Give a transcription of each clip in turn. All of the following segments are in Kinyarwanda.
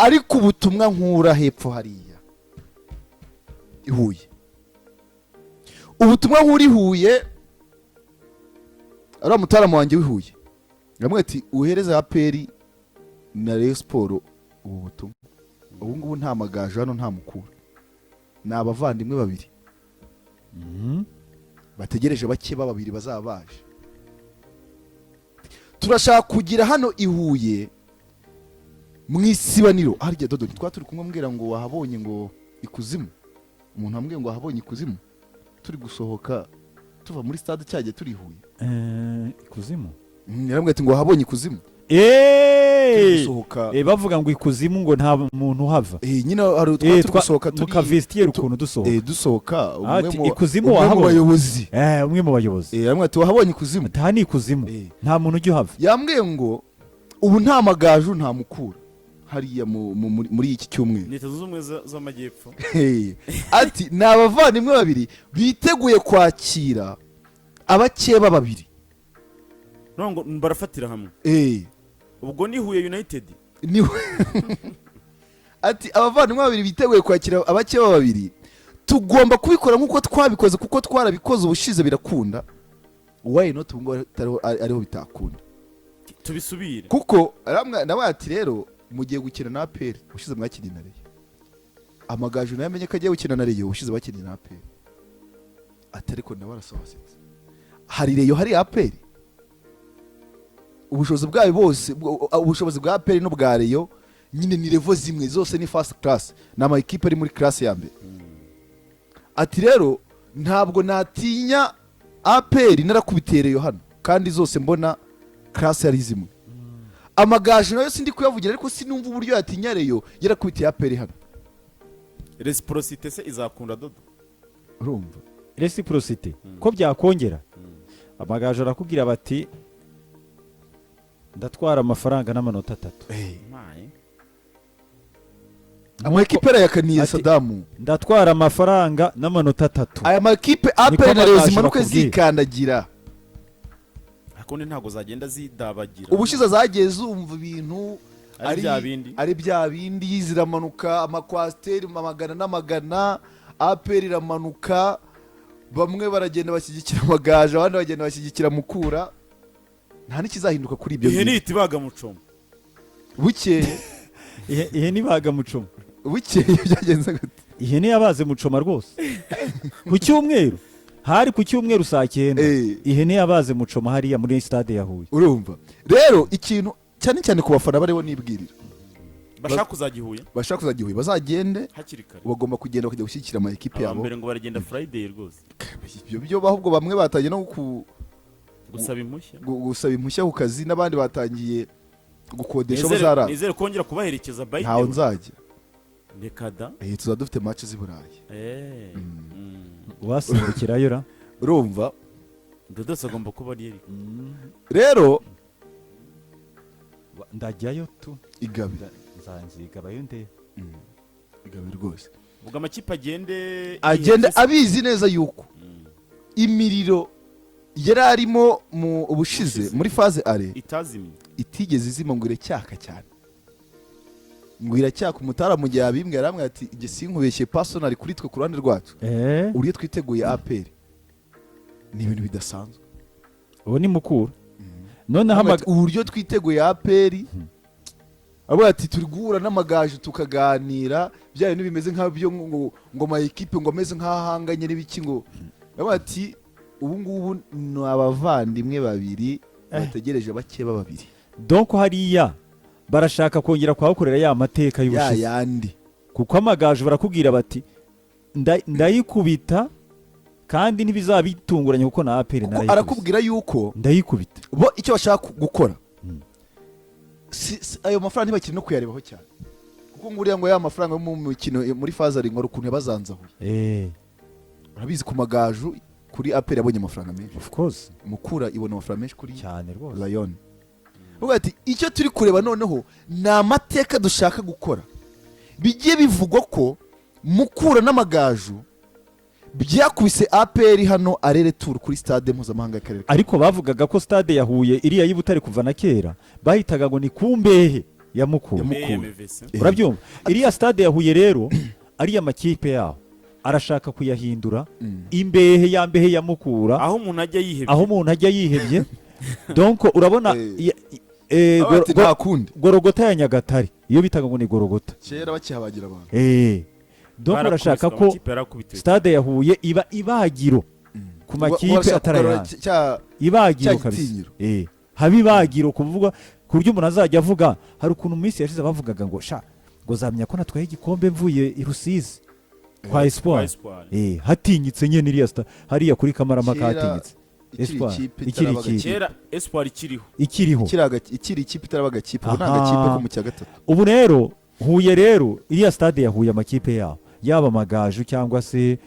Ariko ubutumwa nkura hepfo hariya i Huye, ubutumwa nkura i Huye, ari umutaramu wanjye w'i Huye, yamwe ati: "Uhereze APR na Rayon Sport ubu butumwa. Ubu ngubu nta Magaju hano, nta Mukura, ni abavandimwe babiri bategereje bake babiri bazaba baje. Turashaka kugira hano i Huye mu isibaniro." Harya dodo twaba turi kumwe, mbwira ngo wahabonye ngo ikuzimu, umuntu ambwiye ngo wahabonye ikuzimu turi gusohoka tuva muri stade cyagiye turi i Huye. Ikuzimu? Yarambwiye ati ngo wahabonye ikuzimu turi gusohoka. Bavuga ngo ikuzimu ngo nta muntu uhava. Nyine hari twaba turi gusohoka mu turi kavestiaire ukuntu dusohoka. Dusohoka umwe Ati, mu ikuzimu umwe mu wahabonye? bayobozi. Umwe mu bayobozi. Yarambwiye ati: "Wahabonye ikuzimu?" Ati: "Aha ni ikuzimu, nta muntu ujya uhava." Yambwiye ngo ubu nta Magaju, nta Mukura hariya muri iki cyumweru. Leta Zunze Ubumwe z'Amajyepfo. Hey. Ati ni abavandimwe babiri biteguye kwakira abakeba babiri. No ngo barafatira hamwe. Ubwo ni Huye United. Ati abavandimwe babiri biteguye kwakira abakeba babiri, tugomba kubikora nk'uko twabikoze, kuko twarabikoze ubushize birakunda. Why not ubu ngubu ariho bitakunda? Tubisubire. Kuko nawe ati rero mugiye gukina na APR, ubushize mwakinnye na Rayon. Amagaju nayo amenye ko agiye gukina na Rayon, ubushize bakinnye na APR. Ati ariko nawe arasohotse, hari Rayon, hari APR, ubushobozi bwayo bose, ubushobozi bwa APR n'ubwa Rayon nyine ni level zimwe, zose ni first class, ni ama ekipe ari muri class ya mbere. Ati rero ntabwo natinya APR narakubitiye Rayon hano, kandi zose mbona class ari zimwe. Amagaju nayo sindi kuyavugira, ariko sinumva uburyo yatinya Rayon yarakubitiye APR hano. Réciprocité se izakunda, dodo? Urumva? Réciprocité ko byakongera. Amagaju arakubwira bati: "Ndatwara amafaranga n'amanota 3." Maye. Amakipe arayakaniye. Ati- Sadamu. "Ndatwara amafaranga n'amanota 3." Aya makipe APR na Rayon Amagaju zimanuke bakubwira. zikandagira. Akundi ntabwo zagenda zidabagira. Ubushize zagiye zumva ibintu Ari bya bindi. Ari bya bindi, ziramanuka amacoaster amagana n'amagana. APR iramanuka, bamwe baragenda bashyigikira Amagaju, abandi bagenda bashyigikira Mukura. Nta n'ikizahinduka kuri ibyo Ihene ngibyo. ihita ibaga mucoma. Bukeye. Ihene ibaga mucoma. Bukeye byagenze gute? Ihene yabaze mucoma rwose ku cyumweru, hari ku cyumweru saa 9. Ihene yabaze mucoma hariya muri stade ya Huye. Urumva rero, ikintu cyane cyane ku bafana bariho nibwirira bashaka kuzajya i Huye bashaka kuzajya i Huye bazagende hakiri kare. Bagomba kugenda bakajya gushyigikira ama ekipe yabo. Mbere ngo baragenda Friday rwose. Ibyo byo ahubwo bamwe batangiye no gusaba impushya. Gusaba impushya ku kazi, n'abandi batangiye gukodesha aho Nizere bazarara. Nizere kongera kubaherekeza by the Ntawe way. nzajya. Reka da. Tuzaba dufite match z'i Burayi. Wasimbukirayo ra? Urumva? Dodos agomba kuba ari Eric. Rero Ndajyayo tu. Igabe. Nzanzigabayo nde? Igabe rwose. Ubwo amakipe agende agenda yihebye se. Abizi neza yuko imiriro yari arimo mu ubushize Ubushize. muri phase aller itazimye. Itigeze izima, ngo iracyaka cyane, ngo iracyaka. Umutara mu gihe yabimbwiye arambwira ati: "Njye sinkubeshye, personal kuri twe, ku ruhande rwacu, uburyo twiteguye APR ni ibintu bidasanzwe." Ubu ni Mukura noneho. Aravuga ati, uburyo twiteguye APR, avuga ati turi guhura n'Amagaju tukaganira bya bintu bimeze nk'abyo ngo ama ekipe ngo ameze nk'ahanganye n'ibiki, ngo avuga ati ubu ngubu ni abavandimwe babiri bategereje bakeba babiri. Donc hariya barashaka kongera kuhakorera ya mateka ya y'ubushize. Yandi. Kuko Amagaju barakubwira bati: "Ndayikubita kandi ntibizaba bitunguranye kuko na APR Kuko narayikubise." arakubwira yuko Ndayikubita. bo icyo bashaka gukora, ayo mafaranga ntibakiri no kuyarebaho cyane, kuko ngo uriya ngo ya mafaranga yo mu mikino muri phase aller ngo hari ukuntu yabazanzahuye. Urabizi, ku Magaju, kuri APR yabonye amafaranga menshi. Of course. Mukura ibona amafaranga menshi kuri Cyane rwose. Rayon. Uvuga ati icyo turi kureba noneho ni amateka dushaka gukora. Bigiye bivugwa ko Mukura n'Amagaju byakubise APR hano aller-retour kuri stade mpuzamahanga y'akarere. Ariko bavugaga ko stade ya Huye iriya y'i Butare kuva na kera bahitaga ngo ni kumbehe. Ya Mukura. Ya Mukura. MVC. Urabyumva, iriya stade ya Huye rero, ariya makipe yaho arashaka kuyahindura imbehe ya mbehe ya Mukura, aho umuntu ajya yihebye, aho umuntu ajya yihebye. Donc urabona Ati nta kundi. Gorogota ya Nyagatare, iyo bitaga ngo ni Gorogota. Kera bakihabagira abantu. Donc Barakubiswe, barashaka ko amakipe yarakubitiwe. stade ya Huye iba ibagiro ku makipe Barashaka atarayazi. kugarura Ibagiro cya kabisa. gitinyiro. Haba ibagiro kuvuga ku buryo umuntu azajya avuga, hari ukuntu mu minsi yashize bavugaga ngo sha, ngo zamenya ko natwaye igikombe mvuye i Rusizi kwa Kwa Espoir. Espoir. Hatinyitse nyine iriya hariya kuri Kamarampaka. Kera Hatinyitse. ikiri Espoir, ikipe ikiri itaraba ikipe. agakipe. Kera Espoir ikiriho. Ikiriho. Ikiri ikipe itaraba agakipe, ubu ni agakipe ko mu cya gatatu. Ubu rero Huye rero, iriya stade ya Huye, amakipe yaho, yaba Amagaju cyangwa se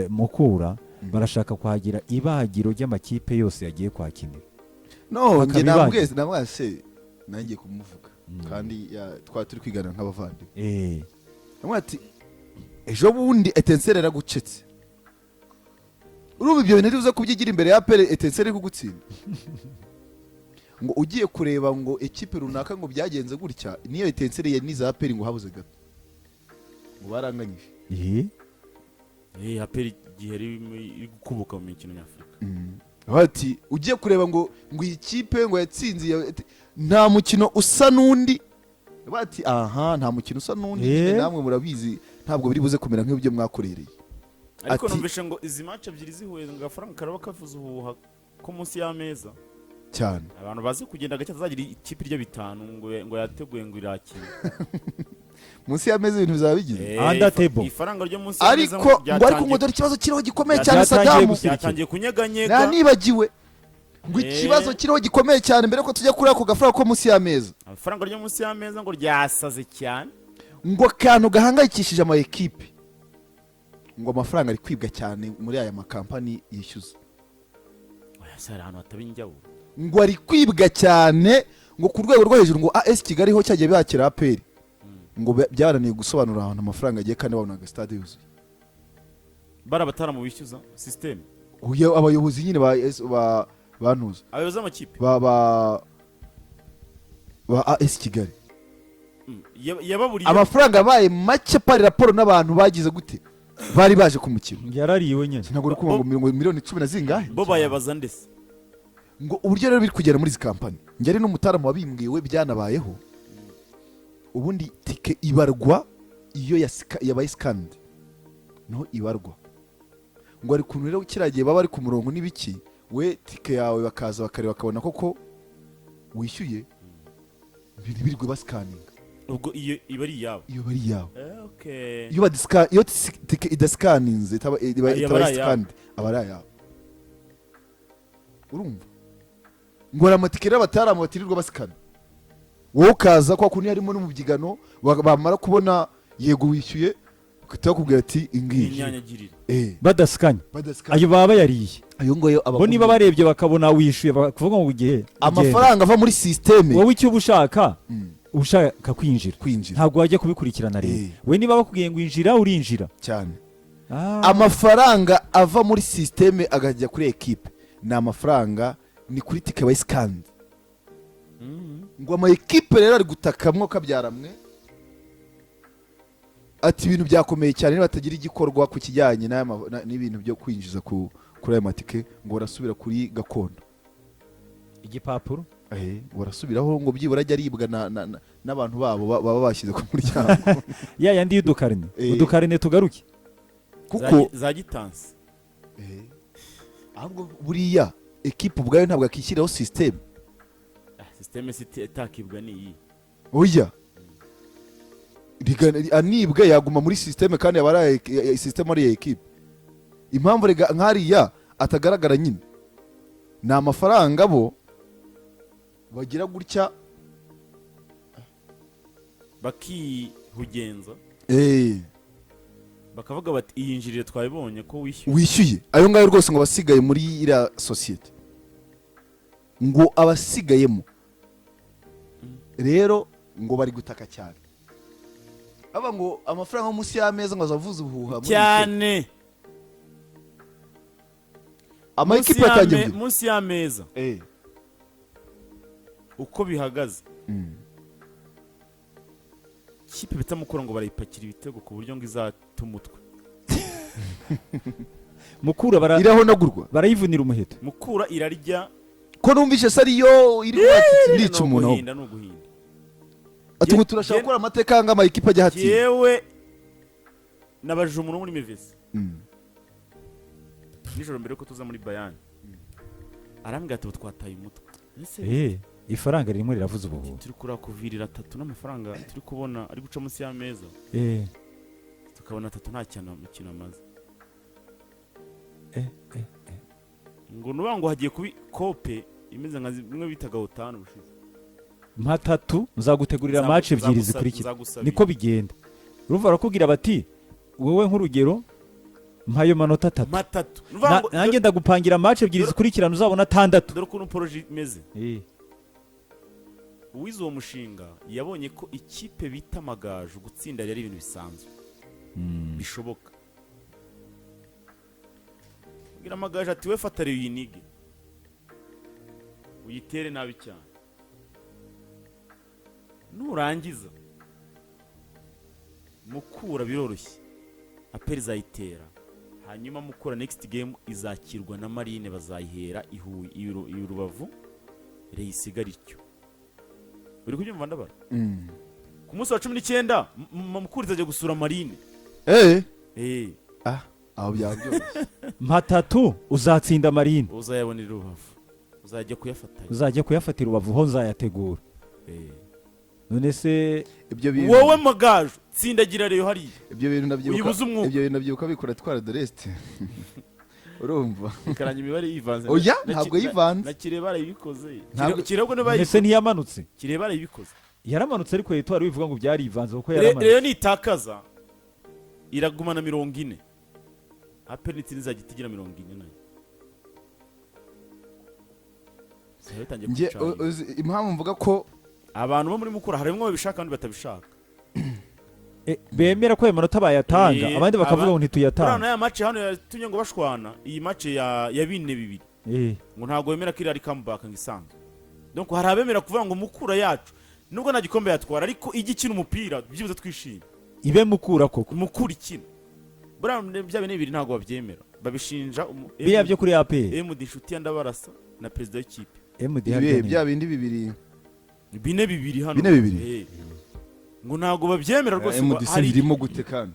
Mukura, barashaka kuhagira ibagiro ry'amakipe yose yagiye kuhakinira. No Hakaba njye ibagiro. namubwiye, namubwiye se nangiye kumuvuga kandi twari turi kwigana nk'abavandimwe. Namubwiye ati ejo bundi Etincelles yaragucetse, urumva ibyo bintu uza kubyigira imbere ya APR, Etincelles iri kugutsinda, ngo ugiye kureba ngo ekipe runaka ngo byagenze gutya, niyo Etincelles ya niza APR ngo habuze gato ngo baranganyije. APR igihe iri gukubuka mu mikino nyafurika. Bati ugiye kureba ngo iyi kipe ngo yatsinze nta mukino usa n'undi. Bati aha nta mukino usa n'undi. Nyine namwe murabizi, ntabwo biri buze kumera nk'ibyo mwakorereye. Ariko numvishe ngo izi match ebyiri zihuye, ngo agafaranga karaba kavuze ubuhuha ko munsi y'ameza. Cyane. Abantu bazi kugenda gake, atazagira ikipe irya bitanu ngo yateguye ngo irakina. Munsi y'ameza ibintu bizaba bigize Under table. Ifaranga ryo munsi y'ameza. Ariko ngo ariko ngo dore ikibazo kiriho gikomeye cyane, Byatangiye Sadamu. gusirikira. Byatangiye kunyeganyega. Nanibagiwe ngo ikibazo kiriho gikomeye cyane mbere ko tujya kuri ako gafaranga ko munsi y'ameza. Amafaranga ryo munsi y'ameza ngo ryasaze cyane. Ngo akantu gahangayikishije ama ekipe, ngo amafaranga ari kwibwa cyane muri aya makampani yishyuza. Oya se, hari ahantu hataba injyawuro. Ngo ari kwibwa cyane, ngo ku rwego rwo hejuru, ngo AS Kigali ho cyagiye bakira APR, ngo byarananiye gusobanura ahantu amafaranga agiye kandi babonaga stade yuzuye. Bari abataramu bishyuza système. Uyu abayobozi nyine ba ba bantuza Abayobozi b'amakipe. ba AS Kigali. Yababuriye. Amafaranga yabaye make par rapport n'abantu bagize gute bari baje ku mukino. Yarariwe nyine. Ntabwo uri kumva ngo miliyoni 10 na zingahe. Bo bayabaza ndetse. Ngo uburyo rero biri kugera muri izi kampani, njye ari n'umutaramu wabimbwiwe, byanabayeho. Ubundi tike ibarwa iyo yabaye scanned, niho ibarwa. Ngo ari ukuntu rero kiriya gihe baba bari ku murongo n'ibiki, we tike yawe bakaza bakareba, bakabona koko wishyuye, ntibirirwe basikaninga. Ubwo iyo iba ari iyabo. Iyo bari iyawe. Okay. Iyo tike idasikaninze iba Ayo aba itabaye ari ayabo. scanned, aba ari ayabo. Urumva ngo hari amatike rero abataramu batirirwa basikana, wowe ukaza kwa kundi harimo n'umubyigano, bamara kubona yego wishyuye, bagahita bakubwira ati ingiyi. Inyanyagirire. Badasikanye. Badasikana. Ayo baba bayariye. Ayo ngayo aba Bo niba barebye bakabona wishyuye, bakavuga ngo ugiye amafaranga ava muri système. Wowe icyo uba ushaka, uba ushaka kwinjira. Kwinjira. Ntabwo wajya kubikurikirana rero. We niba bakubwiye ngo injira, urinjira. Cyane. Amafaranga ava muri système akajya kuri ekipe ni amafaranga ni kuri tike bayisikandi. Ngo ama ekipe rero ari gutakamwo kabyaramwe, ati ibintu byakomeye cyane, niba batagira igikorwa ku kijyanye n'ibintu byo kwinjiza kuri ayo matike, ngo barasubira kuri gakondo. Igipapuro. Ngo barasubiraho, ngo byibura ajya aribwa n'abantu babo baba bashyize ku muryango. Ya yandi y'udukarine. Udukarine tugaruke. Kuko Za gitansi. Ahubwo buriya ekipe ubwayo ntabwo akishyiraho système. Système si itakibwa ni iyi. Oya, anibwe yaguma muri système kandi yaba ari système ari iya ekipe. Impamvu rega nk'ariya atagaragara nyine ni amafaranga bo bagira gutya. Bakihugenza. Bakavuga bati iyi njirire twabibonye ko wishyuye. Wishyuye ayo ngayo rwose, ngo abasigaye muri iriya sosiyete, ngo abasigayemo rero ngo bari gutaka cyane, aba ngo amafaranga yo munsi y'ameza ngo azavuze ubuhuha muri iyi Cyane. Ama Munsi ekipe yatangiye munsi y'ameza. Uko bihagaze. Ikipe bita Mukura ngo barayipakira ibitego ku buryo ngo izata umutwe. Mukura Irahonagurwa. barayivunira umuheto. Mukura irarya. Ko numvise se ariyo iri kuba ati ndica Ni umuntu. uguhinda, ni uguhinda. Ati ngo turashaka gukora amateka ngo amakipe ajya ahatsinda. Yewe, nabajije umuntu wo muri Mivisi nijoro mbere yuko tuza muri Bayani, arambwira ati ubu twataye umutwe. Ese Ifaranga ririmo riravuza ubuhuha. Turi kurakuvirira atatu n'amafaranga turi kubona ari guca munsi y'ameza, tukabona atatu nta kintu mukino amaze. Ngo nuba ngo hagiye kuba kope imeze nka zimwe bitaga utanu ubushize. Mpa atatu nzagutegurira match ebyiri zikurikira. Nzagusabira. Niko bigenda. Urumva barakubwira bati wowe nk'urugero mpa ayo manota atatu. Matatu. Nuvuga ngo Nanjye ndagupangira match ebyiri zikurikirana uzabona atandatu. Dore ukuntu projet imeze. Uwize uwo mushinga yabonye ko ikipe bita Amagaju gutsinda yari ibintu bisanzwe, bishoboka. Bwira Amagaju ati we fata rero uyinige, uyitere nabi cyane, nurangiza Mukura biroroshye, APR izayitera, hanyuma Mukura next game izakirwa na Marine, bazayihera i Huye, i Rubavu, reyisigara ityo. Uri kubyumva ndabara? Ku munsi wa 19 Mukura izajya gusura Marine. Ah, aho byaba byoroshye. Mpa atatu uzatsinda Marine. Uzayabonera i Rubavu, uzajya kuyafatanya. Uzajya kuyafatira Rubavu ho nzayategura. None se Ibyo bintu Wowe Magaju tsindagira Rayon hariya. Ibyo bintu ndabyibuka. Uyibuze umwuka. Ibyo bintu ndabyibuka bikora twara Doreste, urumva? Ikaranya imibare yivanze. Oya, ntabwo yivanze. Na Kireba barayibikoze. Ntabwo- Kireba None se ntiyamanutse? Kireba barayibikoze. Yaramanutse, ariko Etoile bivuga ngo byarivanze kuko yaramanutse. Rero nitakaza iragumana 40, APR nitsinda izajya itigira 40 nayo. Zihita bitangiye Njye kugucanga. uzi impamvu mvuga ko Abantu bo muri Mukura harimo babishaka abandi batabishaka. Bemera ko ayo manota bayatanga, abandi bakavuga ngo Buriya ntituyatanga. na ya match hano yatumye ngo bashwana, iyi match ya 4-2, ngo ntabwo bemera ko iri ari comeback ngo isanzwe. Donc hari abemera kuvuga ngo Mukura yacu nubwo nta gikombe yatwara, ariko ijya ikina umupira byibuze twishime. Ibe Mukura koko. Mukura ikina buriya bya 4-2 ntabwo babyemera, babishinja Biriya byo kuri APR. MD inshuti ya Ndabarasa na perezida w'ikipe. MD Ibihe harya bya bindi bibiri. 4-2 hano. 4-2? Ngo ntabwo babyemera rwose, ngo MDC hari birimo gute kandi?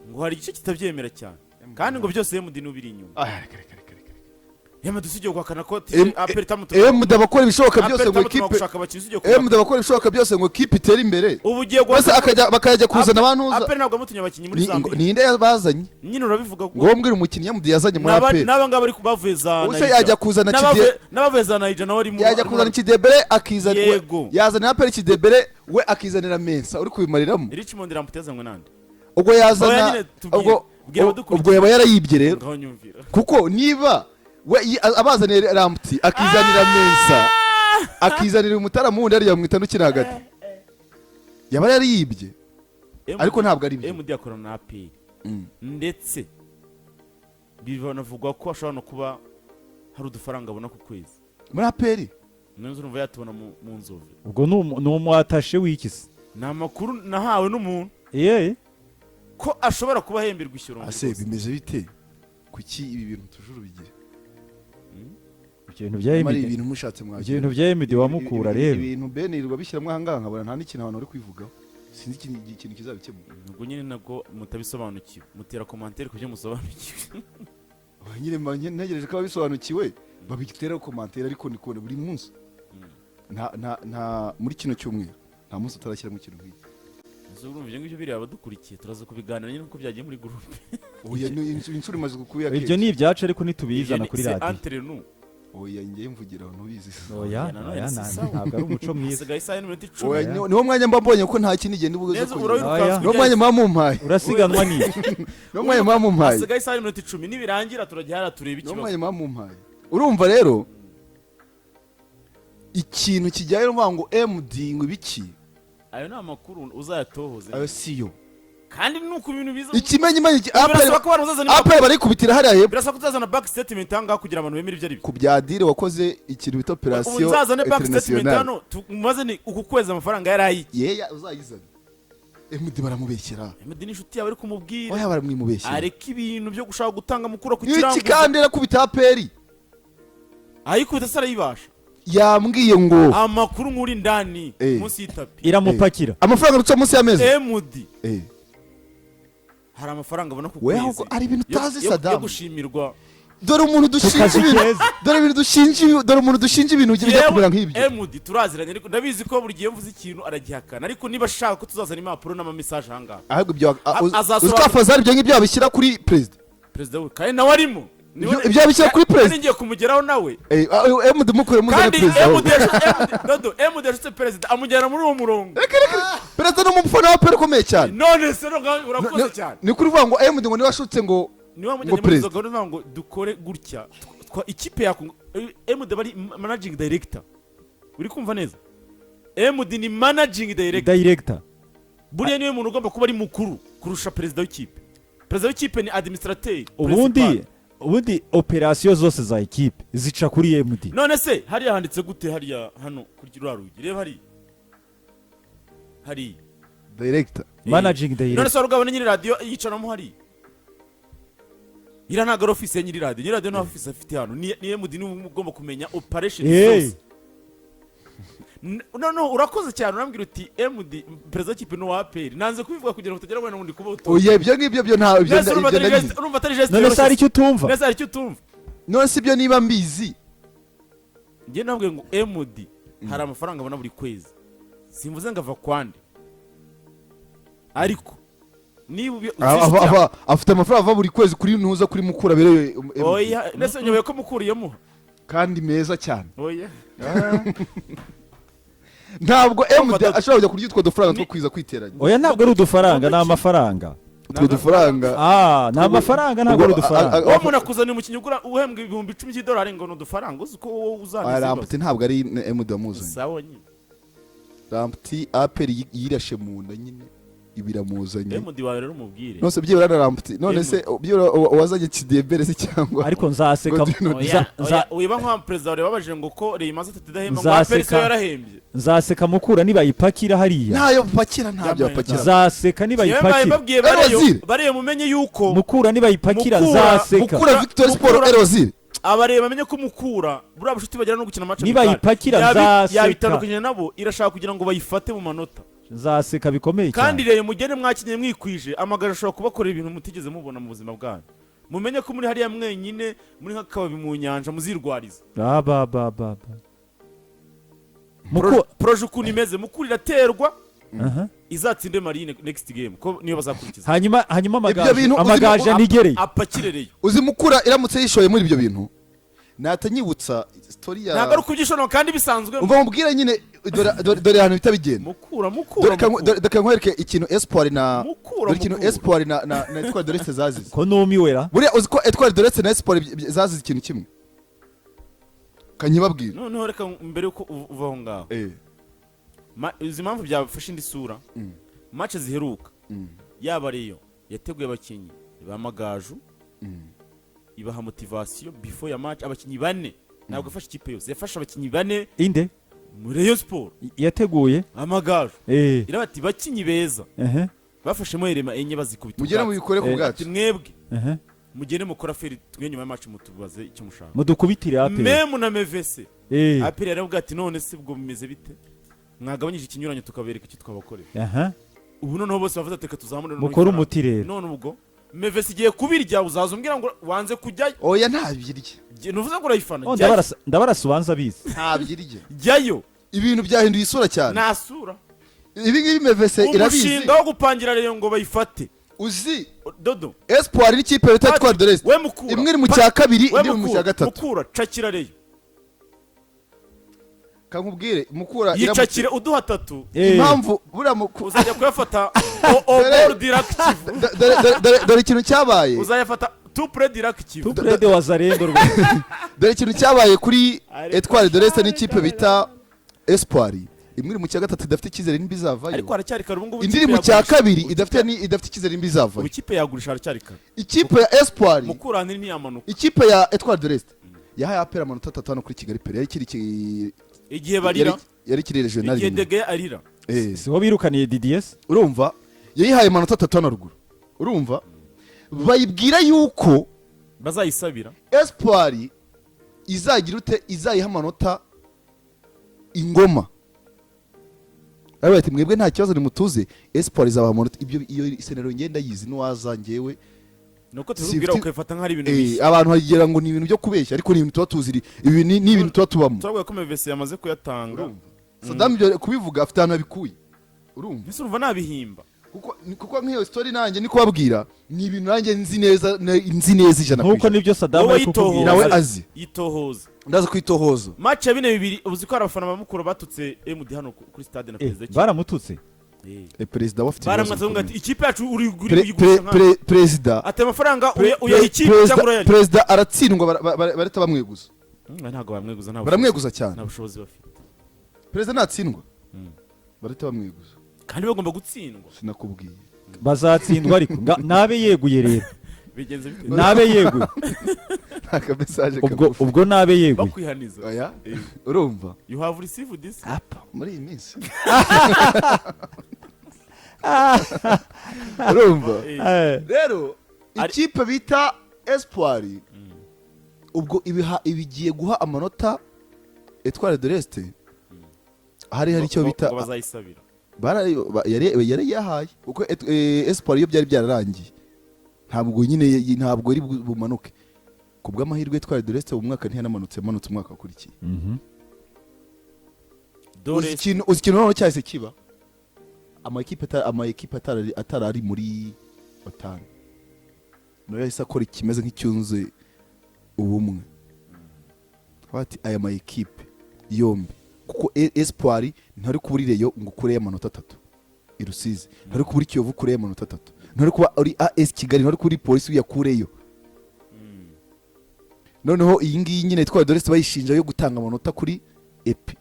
Ngo hari igice kitabyemera cyane, kandi ngo byose MD n'ubiri inyuma. Ah, reka reka reka reka. MD usibye guhakana ko APR MD abakora ibishoboka byose APR ngo itamutuma ikipe gushaka abakinnyi, usibye kuhakana. MD abakora ibishoboka byose ngo ikipe itere imbere. Ubu ugiye Bose guhakana akajya bakajya kuzana abantu APR ntabwo yamutumye abakinnyi muri Zambia. Ninde yabazanye? Nyine urabivuga. Ngo wowe mbwira umukinnyi MD yazanye muri APR. N'aba ngaba bari bavuye za Ubuse Naija. yajya kuzana Kide N'abavuye za Naija nawe ari mu yajya kuzana Kidebere akizana Yego. yazana APR Kidebere, we akizanira Mensa uri kubimariramo. Richmond Ramputi yazanywe nande? Ubwo Oya, yazana nyine tubwire. ubwo Bwira abadukurikiye. Ubwo yaba yarayibye rero. Ngaho nyumvira. Kuko niba we abazaniye Ramputi, akizanira Mensa, akizanira umutaramu wundi hariya mwita n'ukina hagati, yaba yarayibye. Ariko ntabwo ari byo. MD akorana na APR, ndetse binavugwa ko ashobora no kuba hari udufaranga abona ku kwezi. Muri APR? Niyo urumva yatubona mu Nzove. Ubwo ni umwatashe w'iki se? Ni amakuru nahawe n'umuntu ko ashobora kuba ahemberwa ishyoro. Ase bimeze bite? Kuki ibi bintu tujuru bigira? Ibyo bintu bya Nyamara MD ibi bintu mushatse ibyo mwagira bintu bya MD wa Mukura rero. Ibintu benirwa bishyiramo ahangaha nkabona nta n'ikintu abantu bari kwivugaho, sinzi ikintu kizabikemura. Ubwo nyine nabwo mutabisobanukiwe mutera commentaire ku byo musobanukiwe. Oya, nyine mba ntegereje ko ababisobanukiwe babitera commentaire, ariko ni kubona buri munsi nta muri kino cyumweru nta munsi utarashyiramo ikintu nk'iki. Ese urumva ibyo ngibyo biriya abadukurikiye turaza kubiganira nyine uko byagiye muri groupe. Oya, ni inshuro imaze gukubira Ibyo kenshi. ni ibyacu ariko ntitubizana kuri C'est radiyo. entre nous. Oya, njye mvugira aho ntubizi. Oya. Nanone Oya, si sawa. ntabwo ari umuco mwiza. Hasigaye isaha n'iminota 10. Oya, niwo mwanya mba mbonye ko nta kindi genda ubuze Neza. kugira. Urawirukansa. Oya. Niwo mwanya muba mumpaye. Urasiganwa n'iki? Niwo mwanya muba mumpaye. Hasigaye isaha n'iminota 10, nibirangira turajya hariya turebe Niwo ikibazo. mwanya muba mumpaye. Urumva rero ikintu kijyanye no kuvuga ngo MD ngo ibiki? Ayo ni amakuru uzayatohoze. Ayo siyo. Kandi nuko ibintu biza Ikimenyimenyi birasaba ko abantu bazazana APR barikubitira hariya hepfo. Birasaba ko tuzazana bank statement aha ngaha kugira abantu bemere ibyo ari byo. Ku bya deal wakoze ikintu bita Ubu operation nzazane bank statement internationale. hano tumaze ni uku kwezi amafaranga yari ayiki. Yeya, uzayizana. MD baramubeshyera. MD ni inshuti yawe, ari kumubwira Oya, baramwimubeshyera. Areka ibintu byo gushaka gutanga Mukura ku Iki kiranguzo. Kandi arakubita APR. Ayikubita se arayibasha? Yambwiye ngo Amakuru nkuri ndani munsi y'itapi. Iramupakira. Amafaranga ruca munsi y'ameza. MD hari amafaranga abona ku We kwezi ahubwo ari ibintu utazi, yo Saddam. gushimirwa. Dore umuntu dushinja Kazi ibintu. keza. Dore umuntu dushinja ibintu bijya Yewe, kumera nk'ibyo. MD turaziranye, ariko ndabizi ko buri gihe mvuze ikintu aragihakana, ariko niba ashaka ko tuzazana impapuro n'ama message ahangaha, Ahubwo ibyo azasobanura- uzi ko Fazari ibyo ngibyo yabishyira kuri perezida. Perezida we kandi nawe arimo. Ibyo yabishyira kuri perezida. Kandi ngiye kumugeraho nawe. MD mukure, muzane Kandi perezida ahubwo. MD MD Dodo, MD yashutse perezida amujyana muri uwo murongo. Perezida ni umufana wa APR ukomeye cyane. None se urakoze cyane. Ni kuri uvuga ngo MD ngo niwe washutse ngo Niwe ngo wamujyanye muri perezida. izo gahunda uvuga ngo dukore gutya, ikipe yakunga. MD bari managing director, uri kumva neza? MD ni managing director. Director. Buriya niwe muntu ugomba kuba ari mukuru kurusha perezida w'ikipe. Perezida w'ikipe ni administrateur Ubundi principal. Ubundi operasiyo zose za ekipe zica kuri MD. None se hariya handitse gute? Hariya hano kuri ruriya rugi, reba hariya hariya. Director. Managing None director. se wari ubwabone nyiri radiyo yicaramo hariya? Iriya ntabwo ari ofisi ya nyiri radiyo. Nyiri radiyo nta ofisi afite hano. Ni MD niwe ugomba kumenya operation zose. No urakoze cyane, urambwira uti MD perezida w'ikipe ni uwa APR. Nanze kubivuga kugira ngo utagira wenda ngo ndi kuba utu. Oya, ibyo ngibyo byo nta ibyo Nese urumva ibyo atari ndabizi. urumva atari geste None se hari yoroshye? icyo utumva? Nese hari icyo utumva? None se ibyo niba mbizi? Njye nabwiye ngo MD hari amafaranga abona buri kwezi, simvuze ngo ava kwande, ariko niba Afite amafaranga ava buri kwezi kuri ntuza, kuri Mukura abereye MD. Oya, nese nyoboye ko mukuriyemo? Kandi meza cyane. Oya. Ntabwo MD Dodo. ashobora kujya kurya utwo dufaranga two kwiza kwiteranya. Oya, ntabwo ari udufaranga, ni amafaranga. Utwo dufaranga. Ah, ni amafaranga, ntabwo ari Ubwo, udufaranga. Uwo muntu akuzaniye umukinnyi ugura uhembwa 10,000 by'idolari ngo ni udufaranga, uzi ko wowe uzaniza? Lamptey ntabwo ari MD wamuzanye. Sawa nyine. Lamptey APR yirashe mu nda nyine ibiramuzanye. MD wawe rero umubwire. None byibura na Lamptey, none se byibura uwazanye Chidiebere se cyangwa Ariko nzaseka. Godwin. Oya, oya, wiba nka perezida wawe babajije ngo ko Rayon imaze 3 idahemba, ngo Nzaseka. APR se yarahembye. Nzaseka Mukura nibayipakira hariya. Ntayo pakira, ntabyo Yambaye. bapakira. Nzaseka Yewe mbaye nibayipakira. mbabwiye bareyo Erozil. bareyo mumenye yuko Mukura nibayipakira nzaseka. Mukura Victory Sport Erozil. Abareba bamenye ko Mukura buriya bushuti bagira no gukina match Nibayipakira nzaseka. yabitandukanye nabo, irashaka kugira ngo bayifate mu manota. Nzaseka bikomeye Kandi cyane. rero mugende mwakinye mwikwije, Amagaju ashobora kubakorera ibintu mutigeze mubona mu buzima bwanyu. Mumenye ko muri hariya mwenyine, muri nk'akababi mu nyanja, muzirwariza. Ba ba ba ba ba Muku Projet ukuntu imeze, Mukura iraterwa, Aha. izatsinde Marine next game ko niyo bazakurikiza. Hanyuma Ibyo Amagaju bintu Amagaju anigereye. Apakire Rayon. Uzi Mukura iramutse yishoye muri ibyo bintu, natanyibutsa story ya Ntabwo ari ukubyishonora kandi bisanzwe. Umva mubwire nyine, dore ahantu bihita bigenda. Mukura, Mukura, Dore Mukura. dore nkwereke ikintu Espoir na Mukura, dore ikintu Mukura. Espoir na Etoile de l'Est zazize. Ko numiwe ra? Buriya uzi ko Etoile de l'Est na Espoir zazize ikintu kimwe? Kanyibabwira. Noneho reka mbere yuko uva aho ngaho, uzi impamvu byafashe indi sura? Match ziheruka, yaba Rayon yateguye abakinnyi ba Magaju, ibaha motivation before ya match, abakinnyi bane. Ntabwo yafashe ikipe yose, yafashe abakinnyi bane. Inde? Muri Rayon Sport. Yateguye? Amagaju. Iraba ati bakinnyi beza, bafashemo erema enye bazikubita Mugere ubwatsi. mubikore ku bwacu. Ati mwebwe mugende mukora feri, twe nyuma ya match mutubaze icyo mushaka. Mudukubitire APR. Memu na mevese APR yaravuga ati none se ubwo bimeze bite, mwagabanyije ikinyuranyo tukabereka icyo twabakorera? Ubu noneho bose bavuze ati reka tuzamure noneho Mukore ifaranga. umuti rero. None ubwo mevese igiye kubirya, uzaza umbwira ngo wanze kujyayo. Oya, ntabirya. Ntuvuze ngo urayifana. Oh, Jyayo. Ndabarasa ubanza abizi. Ntabirya. Jyayo. Ibintu byahinduye isura cyane. Nta sura. Ibi ngibi mevese irabizi. Umushinga wo gupangira Rayon ngo bayifate. Uzi Dodo. Espoir n'ikipe bita Etoile de l'Est, We Mukura. imwe iri mu cya kabiri, We indi iri mu Mukura, cya gatatu. Mukura cakira Rayon. Kankubwire, Mukura iramutse Yicakire uduha atatu. Impamvu buriya Mukura Uzajya kuyafata obor directive. Dore ikintu cyabaye. Uzayafata tupure directive. Tuprede wazarendo rwose. Dore ikintu cyabaye kuri Ariko Etoile de l'Est n'ikipe bita Espoir: imwe iri mu cya gatatu idafite icyizere nimba izavayo, Ariko haracyari kare ubu ngubu. indi iri mu cya kabiri idafite icyizere nimba Ubu izavayo. ikipe yagurisha, haracyari kare. Ikipe ya Espoir, Mukura ntiyamanuka. ikipe ya Etoile de l'Est yahaye APR amanota 3 hano kuri Kigali Pele yari ikiri Igihe barira. Yari ikiri regional Igihe rimwe. Dege arira. Siho birukaniye Didier se? Urumva Yayihaye amanota 3 hano ruguru, urumva, bayibwira yuko Bazayisabira. Espoir izagira ute? Izayiha amanota ingoma. Aravuga ati: "Mwebwe nta kibazo, nimutuze, Espoir izabaha amanota." Ibyo iyo scenario ngenda yizi n'uwaza ngewe. Nuko tuzubwira ukabifata nk'aho ari ibintu bishya. Abantu bagira ngo ni ibintu byo kubeshya, ariko ni ibintu tuba tuzi, ibi ni ibintu tuba tubamo. Turabwira ko MVS yamaze kuyatanga. Urumva, Saddam ibyo kubivuga afite ahantu yabikuye, urumva? Mbese urumva nabihimba? Kuko nk'iyo story nanjye ni kubabwira, ni ibintu nanjye nzi neza, nzi neza 100 ku Nk'uko ijana. nibyo Saddam Wowe ari kukubwira. yitohoza. Nawe azi. Yitohoza. Ndaza kwitohoza. Match ya 4-2, uzi ko hari abafana ba Mukura batutse MD hano kuri stade na perezida Baramututse. Perezida we afite ibibazo Baramwatse bavuga ati bikomeye. ikipe yacu uri uyigurisha nka Perezida ati amafaranga uyaha ikipe cyangwa urayarya? Perezida aratsindwa, barahita bamweguza. Ntabwo bamweguza, nta Baramweguza cyane. nta bushobozi bafite. Perezida natsindwa barahita bamweguza. Kandi bagomba gutsindwa. Sinakubwiye? Bazatsindwa, ariko nabe yeguye rero. Bigenze bite? Nabe yeguye. Aka message Ubwo kagufi. ubwo nabe yeguye. Bakwihaniza. Oya, urumva? You have received this. Apa muri iyi minsi, urumva? Rero ikipe bita Espoir ubwo ibiha ibigiye guha amanota Etoile de l'Est, hari icyo bita Ngo bazayisabira. Yari yahaye, kuko Espoir iyo byari byararangiye ntabwo nyine ntabwo iri bumanuke. Ku bw'amahirwe Etoile de l'Est mu mwaka ntiyanamanutse, yamanutse umwaka wakurikiye. Uzi Dore ikintu noneho cyahise kiba, amakipe atari ari muri batanu nayo yahise akora ikimeze nk'icyunze ubumwe, bati aya ma ekipe yombi, kuko Espoir ntari kuba uri Rayon ngo ukureyo amanota 3 i Rusizi, ntari kuba uri Kiyovu ukureyo amanota 3, ntari kuba uri AS Kigali, ntari kuba uri Polisi uyakureyo. Noneho iyi ngiyi nyine Etoile de l'Est bayishinja yo gutanga amanota kuri epi.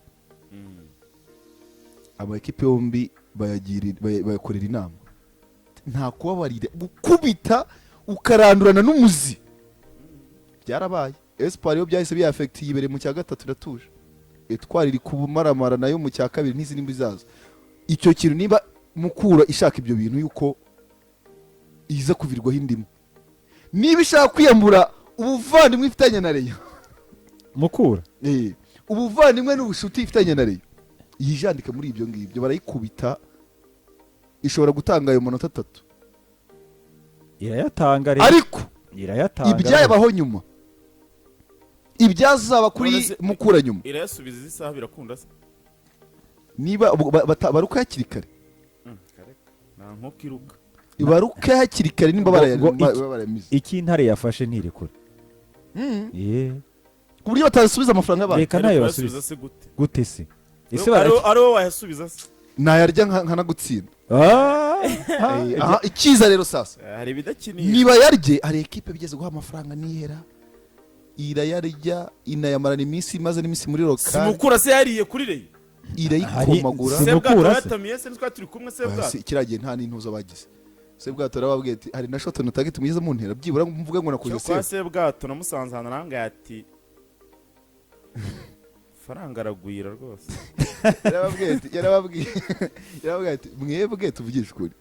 Ama ekipe yombi bayakorera inama, nta kubabarira, gukubita ukarandurana n'umuzi. Byarabaye. Espoir yo byahise biyafekitiye, ibereye mu cya gatatu iratuje. Etoile iri kumaramara nayo mu cya kabiri, n'izindi mbi zazo. Icyo kintu niba Mukura ishaka ibyo bintu yuko iza kuvirwaho indimu, niba ishaka kwiyambura ubuvandimwe ifitanye na Rayon, Mukura. Ubuvandimwe n'ubushuti ifitanye na Rayon, yijandika muri ibyo ngibyo, barayikubita. Ishobora gutanga ayo manota 3. Irayatanga rero. Ariko Irayatanga. ibyayabaho nyuma, ibyazaba kuri None se- Mukura nyuma. Irayasubiza izi saha, birakunda se? Niba baruka hakiri kare. Nta nkoko iruka. Baruka hakiri kare nimba Ngo barayamize. Iki intare yafashe ntirekura. Ku buryo batasubiza amafaranga y'abantu. Reka nayo Kuyasubiza basubiza. se gute? Gute se? Ese Ari baraki ari wowe wayasubiza se? Nayarya nkanagutsinda. Aha, icyiza rero sasa, Hari ibidakinishwa. niba yarye, hari ekipe bigeze guha amafaranga nihera irayarya, inayamarana iminsi, imaze n'iminsi muri Si lokale. Mukura se yariye kuri Rayon? Irayikomagura. Si Sebwato Mukura se? yatamiye se, ntitwari turi kumwe Sebwato? Kiriya gihe nta n'intuza bagize. Sebwato yarababwiye ati: "Hari na shot on target mugeze mu ntera, byibura mvuge ngo nakoze Cyo kwa save?" Sebwato namusanze ahantu, arambwira ati: "Faranga aragwira rwose." Yarababwiye ati: "Mwebwe tuvugishe ukuri,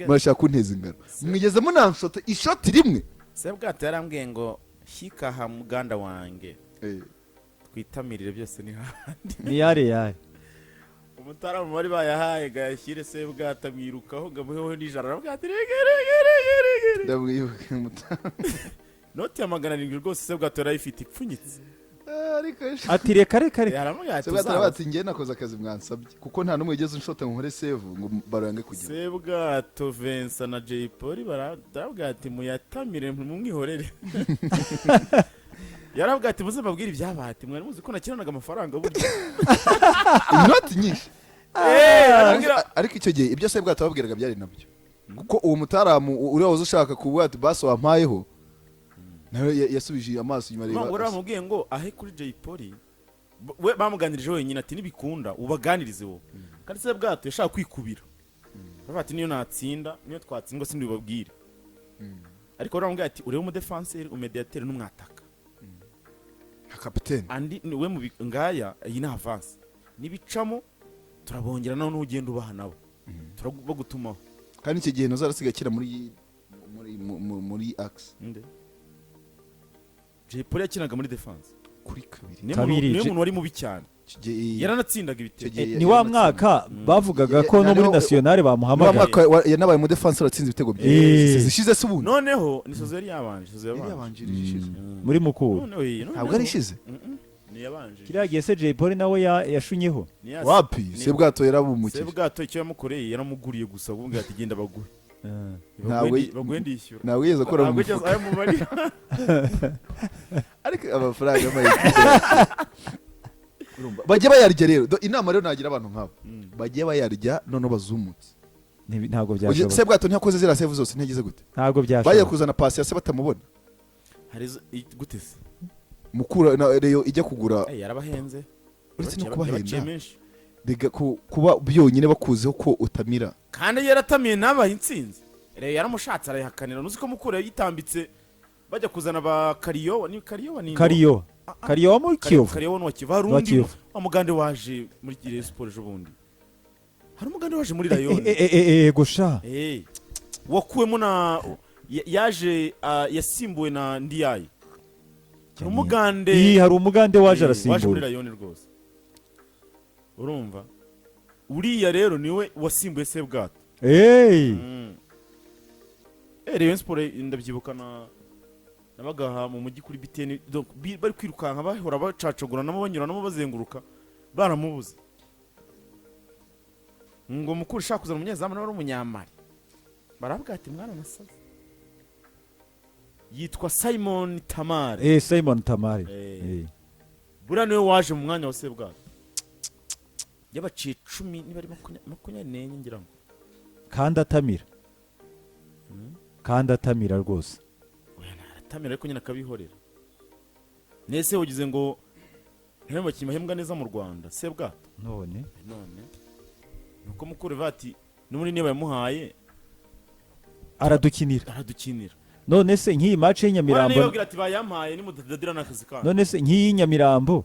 murashaka kunteza ingano, mwigeze munanshota ishoti rimwe?" Sebwato yarambwiye ngo: "Shyikaha muganda wange, twitamirire byose ni handi." Ni yare yare. Umutaramu bari bayahaye ngo ayashyire Sebwato, amwirukaho ngo amuheho n'ijana, aravuga ati: "Rege rege rege rege rege." Ndamwibuka muta. Noti ya 700 rwose Sebwato yarayifite ipfunyitse. Ariko Ati: "Reka reka reka." Yaramubwira ati: Sebwato "Uzabaze." aravuga ati: "Njye nakoze akazi mwansabye, kuko nta n'umwe wigeze unshota ngo nkore save ngo baro yange kujya." Sebwato Vincent na Jay Polly barabwira ati: "Muyatamire, mumwihorere." Yarabwira ati: "Muze mbabwire ibyabaye." Ati: "Mwari muzi ko nakinanaga amafaranga burya?" Inoti nyinshi. Arabwira- Ariko icyo gihe ibyo Sebwato babwiraga byari nabyo, kuko uwo mutaramu uriya waza ushaka kuvuga ati: "Basi wampayeho," nawe yasubije amaso inyuma Ngo areba. bamubwiye ngo ahe kuri Jay Polly, we bamuganirije wenyine, ati: "Nibikunda ubaganirize wowe." Kandi Sebwato yashaka kwikubira, bavuga ati: "Niyo natsinda, niyo twatsindwa sindibabwire." Ariko baramubwira ati: "Urebe umudefanseri, umediateri n'umwataka." Nka kapitene. Andi ni we mu ngaya iyi ni avance, nibicamo turabongera, nawe ugenda ubaha nabo turabagutumaho. Kandi icyo gihe ntuzarasigaye akina muri axe. Nde? Jay Polly yakinaga muri defense. Kuri kabiri. Niwe Kabiri, niwe muntu wari mubi cyane. Icyo gihe Yaranatsindaga ibitego. Icyo gihe Ni wa mwaka bavugaga ko no muri nationale Ni wa bamuhamagaye. mwaka yanabaye umudefansi, atsinze ibitego byinshi zishize se ubundi. Noneho ni saison yari yabanje, saison Yari yabanje. yabanjirije ishize. Muri Mukura. Noneho iyi, noneho- Ntabwo ari ishize. Ni yabanje. Kiriya gihe se Jay Polly nawe yashunyeho? Ni ya- Wapi, Sebwato yarabumukije. Sebwato icyo yamukoreye, yaramuguriye gusa, ubundi ati: "Genda baguhe." Ntabwo Baguhe ndishyura. Ntabwo yigeze akora mu Ntabwo yigeze mufuka. ayamubarira. Ariko amafaranga y'amayikipe urumva bajye bayarya rero. Inama rero nagira abantu nk'abo, bajye bayarya noneho bazumutse. Ntabwo byashoboka. Sebwato ntiyakoze ziriya save zose? Ntiyagize gute? Ntabwo Bagiye byashoboka. kuzana pasi ya se batamubona. Hari gute se? Mukura na Rayon ijya kugura. Yarabahenze. Uretse no Yabaciye kubahenda, menshi. rega kuba byonyine bakuziho ko utamira. Kandi yaratamiye ntabahe intsinzi. Rero yaramushatse arayihakanira. Ntuzi ko Mukura yitambitse bajya kuzana ba Kariyo? Ni Kariyo, ni Kariyo, Kariyo wa muri Kiyovu. Kariyo ni wa Kiyovu. Hari Wa undi Kiyovu. wa mugande waje muri Rayon Sport ejo bundi. Hari umugande waje muri Rayon. Gusha. Wakuwemo na yaje, yasimbuwe na Ndiaye. Hari umugande. Iyi, hari umugande waje Waje muri arasimbura. Rayon rwose. Urumva, uriya rero niwe wasimbuye Sebwato. Rayon Sport ndabyibuka na nabagaha mu mujyi kuri BTN. Donc, bari kwirukanka, bahora bacacaguranamo, banyuranamo, bazenguruka, baramubuze ngo Mukuru ushaka kuzana umunyezamu nawe ari umunyamari. Baravuga ati: "Mwana nasaze." Yitwa Simon Tamare. Simon Tamare. Buriya niwe waje mu mwanya wa Sebwato. Yabaciye 10, niba ari 24 ngira ngo. Kandi atamira, kandi atamira rwose. Oya, naratamira ariko nyine akabihorera. Nese ugize ngo ntibe bakinnyi bahembwa neza mu Rwanda, Sebwato? None. None nuko Mukuru bati n'ubundi niba yamuhaye Aradukinira. Aradukinira. None se nk'iyi match Mwana y'inyamirambo niba babwira ati: "Bayampaye, nimudadadira n'akazi kanyu." None se nk'iyi Nyamirambo